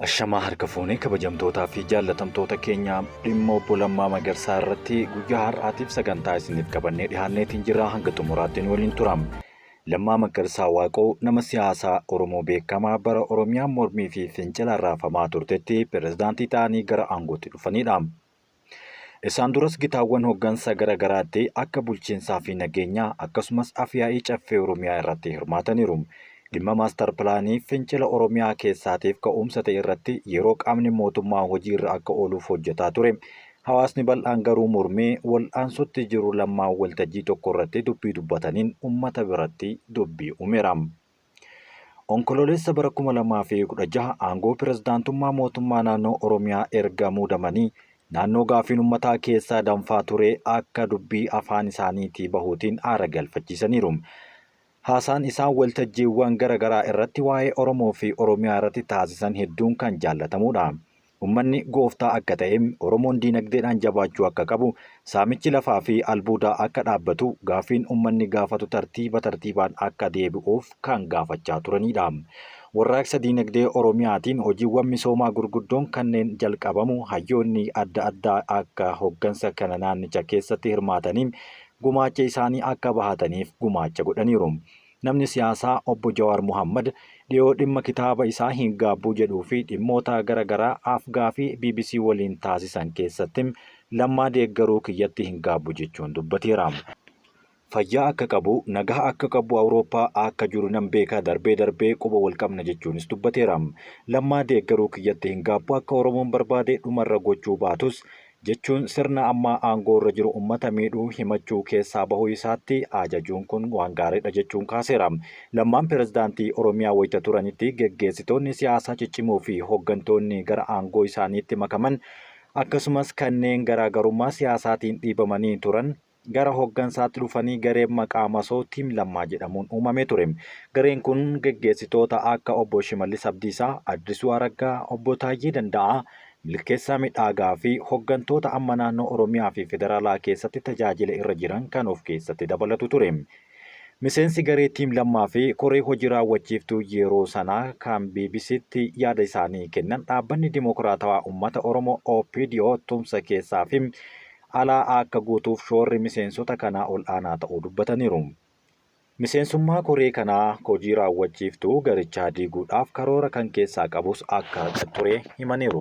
Ashamaa harka fuunee kabajamtootaa fi jaallatamtoota keenya dhimma obbo Lammaa Magarsaa irratti guyyaa har'aatiif sagantaa isiniif qabannee dhihaanneetiin jirra hanga xumuraatti nu waliin tura. Lammaa Magarsaa Waaqoo nama siyaasaa Oromoo beekamaa bara Oromiyaan mormii fi fincilaan raafamaa turtetti pirezidaantii ta'anii gara aangootti dhufanidha. Isaan duras gitaawwan hoggansa gara garaatti akka bulchiinsaa fi nageenyaa akkasumas Af-yaa'ii Caffee Oromiyaa irratti hirmaataniiru. Dhimma maastar pilaanii fincila Oromiyaa keessaatiif ka'uumsa ta'e irratti yeroo qaamni mootummaa hojii irra akka ooluuf hojjetaa ture, hawaasni bal'aan garuu mormee wal'aansootti jiru Lammaan waltajjii tokko irratti dubbii dubbataniin ummata biratti dubbii uumeera. Onkololeessa bara 2016 aangoo pirezidaantummaa mootummaa naannoo Oromiyaa erga muudamanii naannoo gaaffiin ummataa keessaa danfaa ture akka dubbii afaan isaaniitii bahuutiin aara galfachiisaniiru. Haasaan isaan waltajjiiwwan gara garaa irratti waa'ee Oromoo fi Oromiyaa irratti taasisan hedduun kan jaallatamuudha. Ummanni gooftaa akka ta'e, Oromoon diinagdeedhaan jabaachuu akka qabu, saamichi lafaa fi albuudaa akka dhaabbatu, gaaffiin ummanni gaafatu tartiiba tartiibaan akka deebi'uuf kan gaafachaa turaniidha. Warraaqsa diinagdee Oromiyaatiin hojiiwwan misoomaa gurguddoon kanneen jalqabamu hayyoonni adda addaa akka hoggansa kana naannicha keessatti hirmaatanii gumaacha isaanii akka bahataniif gumaacha godhaniiru. Namni siyaasaa Obbo Jawaar Mohaammad dhiyoo dhimma kitaaba isaa Hin Gaabbuu jedhuu fi dhimmoota gara garaa af-gaafii bbc waliin taasisan keessatti Lammaa deeggaruu kiyyatti hin gaabbu jechuun dubbateera. Fayyaa akka qabu, nagaa akka qabu Awurooppaa akka jiru nan beeka darbee darbee quba wal qabna jechuunis dubbateera. Lammaa deeggaruu kiyyatti hin gaabbu akka Oromoon barbaade dhumarra gochuu baatus jechuun sirna amma aangoorra jiru ummata miidhuu himachuu keessaa bahuu isaatti ajajuun kun waan gaariidha jechuun kaaseera. Lammaan pirezidaantii Oromiyaa wayita turanitti geggeessitoonni siyaasaa ciccimoo fi hoggantoonni gara aangoo isaaniitti makaman akkasumas kanneen garaagarummaa siyaasaatiin dhiibamanii turan gara hoggansaatti dhufanii gareen maqaa masoo Tiim Lammaa jedhamuun uumamee ture. Gareen kun geggeessitoota akka Obbo Shimallis Abdiisaa, Addisuu Araggaa, Obbo Taayyee Danda'aa, Milkeessaa Midhaagaa fi hoggantoota amma naannoo Oromiyaa fi Federaalaa keessatti tajaajila irra jiran kan of keessatti dabalatu ture. Miseensi garee Tiim Lammaa fi koree hojii raawwachiiftuu yeroo sanaa kan BBCtti yaada isaanii kennan Dhaabbanni Dimokiraatawaa Ummata Oromoo OPDO tumsa keessaa fi alaa akka guutuuf shoorri miseensota kanaa ol'aanaa ta'uu dubbataniiru. Miseensummaa koree kanaa hojii raawwachiiftuu garichaa diiguudhaaf karoora kan keessaa qabus akka ture himaniiru.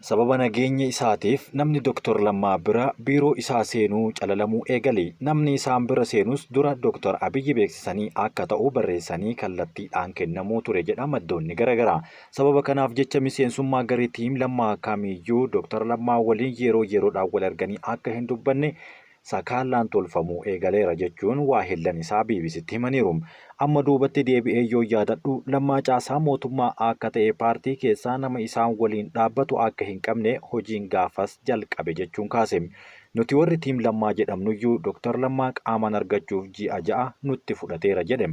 Sababa nageenya isaatiif namni Dr. Lammaa bira biiroo isaa seenuu calalamuu eegale. Namni isaan bira seenus dura Dr. Abiyyi beeksisanii akka ta'u barreessanii kallattiidhaan kennamuu ture jedha maddoonni garagaraa. Sababa kanaaf jecha miseensummaa garee Tiim Lammaa kamiiyyuu Dr. Lammaa waliin yeroo yeroodhaan wal arganii akka hin dubbanne sakaallaan tolfamuu eegaleera jechuun waahillan isaa BBCtti himaniiru. Amma duubatti deebi'ee yoon yaadadhu Lammaa caasaa mootummaa akka ta'e paartii keessaa nama isaan waliin dhaabbatu akka hin qabne hojiin gaafas jalqabe jechuun kaase. Nuti warri Tiim Lammaa jedhamnuyyuu Dr. Lammaa qaamaan argachuuf ji'a 6 nutti fudhateera jedhe.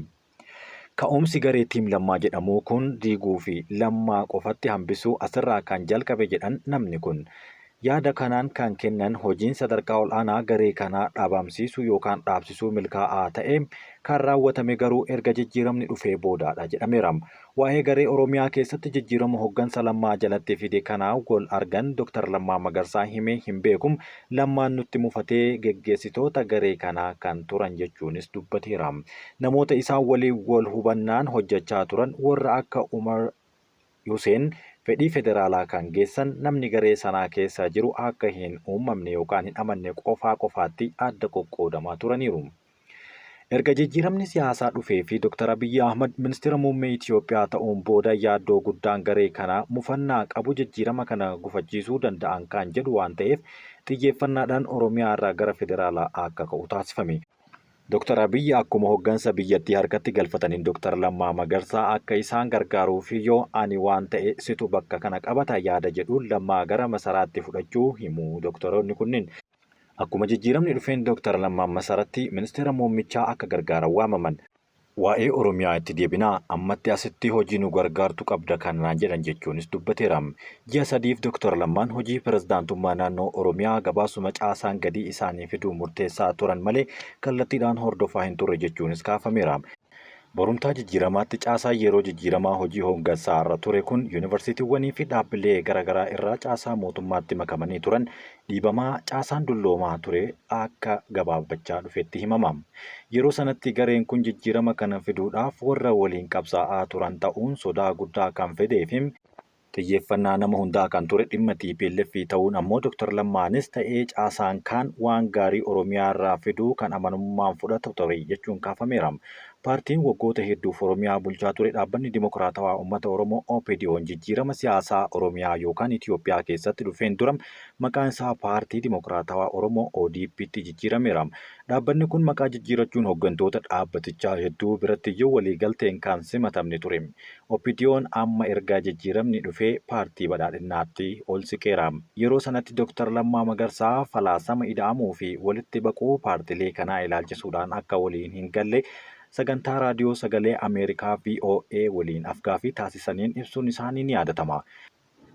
Ka'umsi garee Tiim Lammaa jedhamuu kun diiguu fi Lammaa qofatti hambisuu asirraa kan jalqabe jedhan namni kun. Yaada kanaan kan kennan hojiin sadarkaa ol'aanaa garee kanaa dhabamsiisuu yookaan dhaabsisuu milkaa'aa ta'e kan raawwatame garuu erga jijjiiramni dhufee boodaadha jedhameera. Waa'ee garee Oromiyaa keessatti jijjiirama hoggansa Lammaa jalatti fide kanaa wal argan Dr. Lammaa Magarsaa himee hin beeku, Lammaan nutti mufatee geggeessitoota garee kanaa kan turan jechuunis dubbateera. Namoota isaan waliin wal hubannaan hojjechaa turan warra akka Umar Huseen fedhii federaalaa kan geessan namni garee sanaa keessa jiru akka hin uumamne yookaan hin amanne qofaa qofaatti adda qoqqoodamaa turaniiru. Erga jijjiiramni siyaasaa dhufee fi Dr. Abiyyi Ahmad ministeera muummee Itoophiyaa ta'uun booda yaaddoo guddaan garee kanaa mufannaa qabu jijjiirama kana gufachiisuu danda'an kan jedhu waan ta'eef xiyyeeffannaadhaan Oromiyaa irraa gara federaalaa akka ka'u taasifame. Dr. Abiyyi akkuma hoggansa biyyattii harkatti galfataniin Dr. Lammaa Magarsaa akka isaan gargaaruu fi yoo ani waan ta'e situ bakka kana qabata yaada jedhuun Lammaa gara masaraatti fudhachuu himu doktoroonni kunniin. Akkuma jijjiiramni dhufeen Dr. Lammaan Masaratti ministeera muummichaa akka gargaaran waamaman. Waa'ee Oromiyaa itti deebinaa, ammatti asitti hojii nu gargaartu qabda kan naan jedhan jechuunis dubbateera. Ji'a sadiif Dr. Lammaan hojii pirezidaantummaa naannoo Oromiyaa gabaasuma caasaan gadii isaanii fiduu murteessaa turan malee kallattiidhaan hordofaa hin turre jechuunis kaafameera. Borumtaa jijjiiramaatti caasaa yeroo jijjiiramaa hojii hooggansaa irra ture kun yuunivarsiitiiwwanii fi dhaabbilee garaagaraa irraa caasaa mootummaatti makamanii turan dhiibamaa caasaan dulloomaa ture akka gabaabbachaa dhufetti himama. Yeroo sanatti gareen kun jijjiirama kana fiduudhaaf warra waliin qabsaa'aa turan ta'uun sodaa guddaa kan fidee fi xiyyeeffannaa nama hundaa kan ture dhimma TPLF ta'uun ammoo Dr. Lammaanis ta'ee caasaan kaan waan gaarii Oromiyaa irraa fiduu kan amanamummaan fudhatu ture jechuun kaafameera. Paartiin waggoota hedduuf Oromiyaa bulchaa ture dhaabbanni Dimokiraatawaa Uummata Oromoo OPDO'n jijjiirama siyaasaa Oromiyaa yookaan Itoophiyaa keessatti dhufeen dura maqaan isaa Paartii Dimokiraatawaa Oromoo ODP'tti jijjiirameera. Dhaabbanni kun maqaa jijjiirachuun hooggantoota dhaabbatichaa hedduu biratti iyyuu waliigalteen kan simatamne ture. OPDO'n amma erga jijjiiramni dhufee paartii badhaadhinaatti ol siqeera. Yeroo sanatti Dr. Lammaa Magarsaa falaasama ida'amuu fi walitti baquu paartilee kanaa ilaalchisuudhaan akka waliin hin galle sagantaa raadiyoo sagalee Ameerikaa VOA waliin afgaaffii taasisaniin ibsuun isaanii ni yaadatama.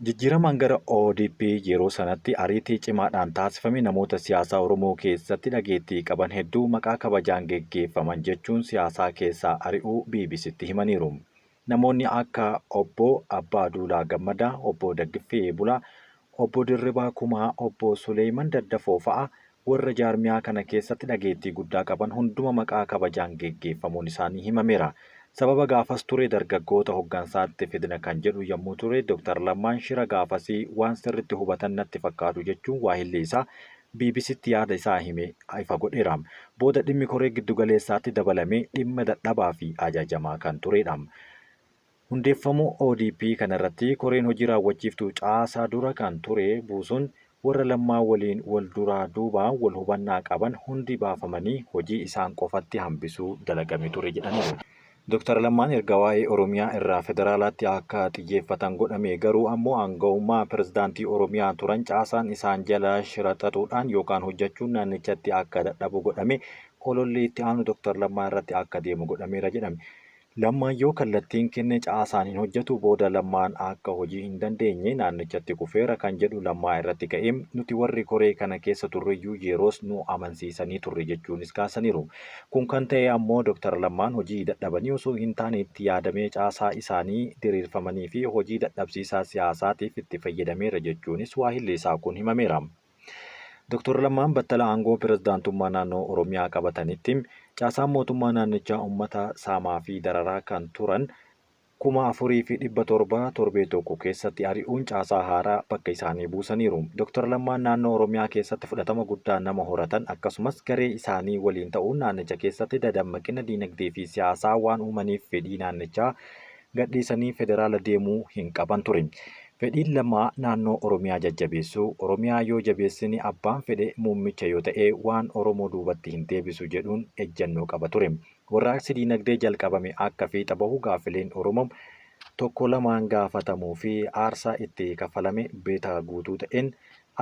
Jijjiiramaan gara ODP yeroo sanatti ariitii cimaadhaan taasifame namoota siyaasaa Oromoo keessatti dhageettii qaban hedduu maqaa kabajaan geggeeffaman jechuun siyaasaa keessaa ari'uu BBCtti himaniiru. Namoonni akka Obbo Abbaa Duulaa Gammadaa, Obbo Daggifee Bulaa, Obbo Dirribaa Kumaa, Obbo Suleeman Daddafoo fa'a warra jaarmiyaa kana keessatti dhageettii guddaa qaban hunduma maqaa kabajaan geggeeffamuun isaanii himameera. Sababa gaafas ture dargaggoota hooggansaatti fidna kan jedhu yommuu ture Dr. Lammaan shira gaafasii waan sirriitti hubatan natti fakkaatu jechuun waahilli isaa BBCtti yaada isaa hime ifa godheera. Booda dhimmi koree giddugaleessaatti dabalamee dhimma dadhabaa fi ajajamaa kan turedha. Hundeeffamuu ODP kanarratti koreen hojii raawwachiiftuu caasaa dura kan ture buusuun warra Lammaa waliin wal duraa duubaan wal hubannaa qaban hundi baafamanii hojii isaan qofatti hambisuu dalagame ture jedhaniiru. Dr. Lammaan erga waa'ee Oromiyaa irraa federaalaatti akka xiyyeeffatan godhame garuu ammoo aanga'ummaa pirezidaantii Oromiyaa turan caasaan isaan jala shira xaxuudhaan yookaan hojjechuun naannichatti akka dadhabu godhame ololli itti aanu Dr. Lammaa irratti akka deemu godhameera jedhame. Lammaan yoo kallattiin kenne caasaan hin hojjetu booda Lammaan akka hojii hin dandeenye naannichatti kufeera kan jedhu Lammaa irratti ka'ee nuti warri koree kana keessa turreyyuu yeroos nu amansiisanii turre jechuunis kaasaniiru. Kun kan ta'e ammoo Dr. Lammaan hojii dadhabanii osoo hin taane itti yaadamee caasaa isaanii diriirfamanii fi hojii dadhabsiisaa siyaasaatiif itti fayyadameera jechuunis waahilli isaa kun himameera. Dr. Lammaan battala aangoo pirezidaantummaa naannoo Oromiyaa qabatanitti caasaan mootummaa naannichaa uummata saamaa fi dararaa kan turan 4,700 torbee tokko keessatti ari'uun caasaa haaraa bakka isaanii buusaniiru. Dr. Lammaan naannoo Oromiyaa keessatti fudhatama guddaa nama horatan akkasumas garee isaanii waliin ta'uun naannicha keessatti dadammaqina diinagdee fi siyaasaa waan uumaniif fedhii naannichaa gadhiisanii federaala deemuu hin qaban ture. Fedhiin Lammaa naannoo Oromiyaa jajjabeessuu, Oromiyaa yoo jabeessini abbaan fedhe muummicha yoo ta'e waan Oromoo duubatti hin deebisu jedhuun ejjannoo qaba ture. Warraaqsi diinagdee jalqabame akka fiixa bahu gaaffileen Oromoo tokko lamaan gaafatamuu fi aarsaa itti kafalame beeta guutuu ta'een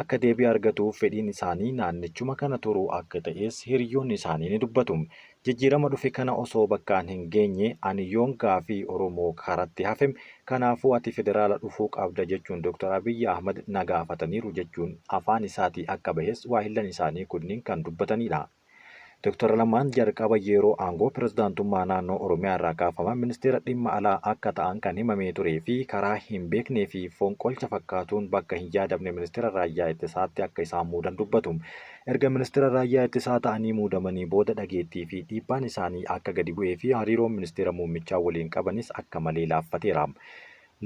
akka deebii argatuuf fedhiin isaanii naannichuma kana turuu akka ta'es hiriyoonni isaanii ni dubbatu. Jijjiirama dhufe kana osoo bakkaan hin geenye ani yoon gaafii Oromoo karatti hafe kanaafuu ati federaala dhufuu qabda jechuun Dr. Abiyyi Ahmad na gaafataniiru jechuun afaan isaatii akka bahes waahillan isaanii kunniin kan dubbatanidha. Dr. Lammaan jalqaba yeroo aangoo pirezidaantummaa naannoo Oromiyaa irraa kaafaman ministeera dhimma alaa akka ta'an kan himamee turee fi karaa hin beeknee fi fonqolcha fakkaatuun bakka hin yaadamne ministeera raayyaa ittisaatti akka isaan muudan dubbatu. Erga ministeera raayyaa ittisaa ta'anii muudamanii booda dhageettii fi dhiibbaan isaanii akka gadi bu'ee fi hariiroon ministeera muummichaa waliin qabanis akka malee laaffateera.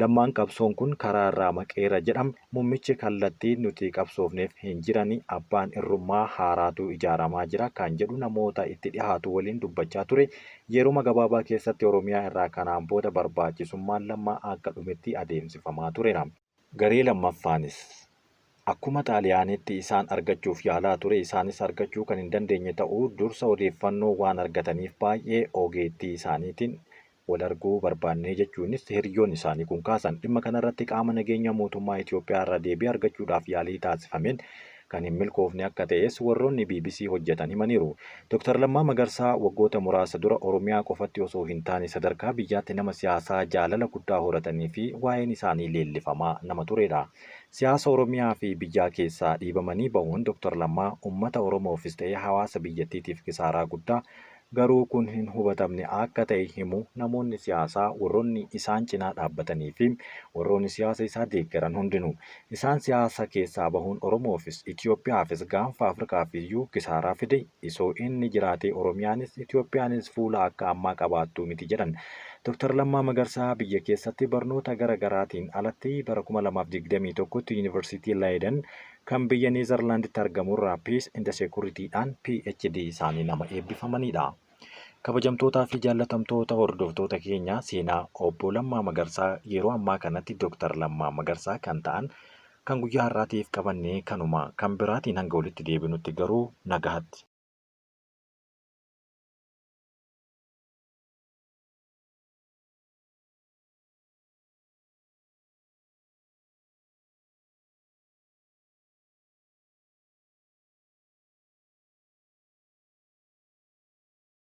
Lammaan qabsoon kun karaa irraa maqeera jedham muummichi kallattii nuti qabsoofneef hin jirani abbaan irrummaa haaraatu ijaaramaa jira kan jedhu namoota itti dhihaatu waliin dubbachaa ture. Yeruma gabaabaa keessatti Oromiyaa irraa kanaan booda barbaachisummaan Lammaa akka dhumetti adeemsifamaa tureera. Garee lammaffaanis akkuma Xaaliyaanitti isaan argachuuf yaalaa ture isaanis argachuu kan hin dandeenye ta'uu dursa odeeffannoo waan argataniif baay'ee ogeettii isaaniitiin wal arguu barbaannee jechuunis hiriyoonni isaanii kun kaasan. Dhimma kanarratti qaama nageenya mootummaa Itoophiyaa irraa deebii argachuudhaaf yaalii taasifameen kan hin milkoofne akka ta'es warroonni BBC hojjetan himaniiru. Dr. Lammaa Magarsaa waggoota muraasa dura Oromiyaa qofatti osoo hin taane sadarkaa biyyaatti nama siyaasaa jaalala guddaa horatanii fi waa'een isaanii leellifamaa nama turedha. Siyaasa Oromiyaa fi biyyaa keessaa dhiibamanii bahuun Dr. Lammaa uummata Oromoofis ta'ee hawaasa biyyattiitiif kisaaraa guddaa Garuu kun hin hubatamne akka ta'e himu namoonni siyaasaa warroonni isaan cinaa dhaabbatanii fi warroonni siyaasa isaa deeggaran hundinuu. Isaan siyaasa keessaa bahuun Oromoofis, Itoophiyaafis, gaanfa Afrikaaf iyyuu kisaaraa fide. Isoo inni jiraatee Oromiyaanis Itoophiyaanis fuula akka ammaa qabaattuu miti jedhan. Dr. Lammaa Magarsaa biyya keessatti barnoota gara garaatiin alatti bara 2021tti Yuunivarsiitii Laayiden kan biyya Neezerlaanditti argamurraa Peace and Security'dhaan PhD isaanii nama eebbifamanidha. Kabajamtootaa fi jaallatamtoota hordoftoota keenya, seenaa obbo Lammaa Magarsaa, yeroo ammaa kanatti Dr. Lammaa Magarsaa kan ta'an, kan guyyaa har'aatiif qabannee kanuma. Kan biraatiin hanga walitti deebinutti garuu nagaatti.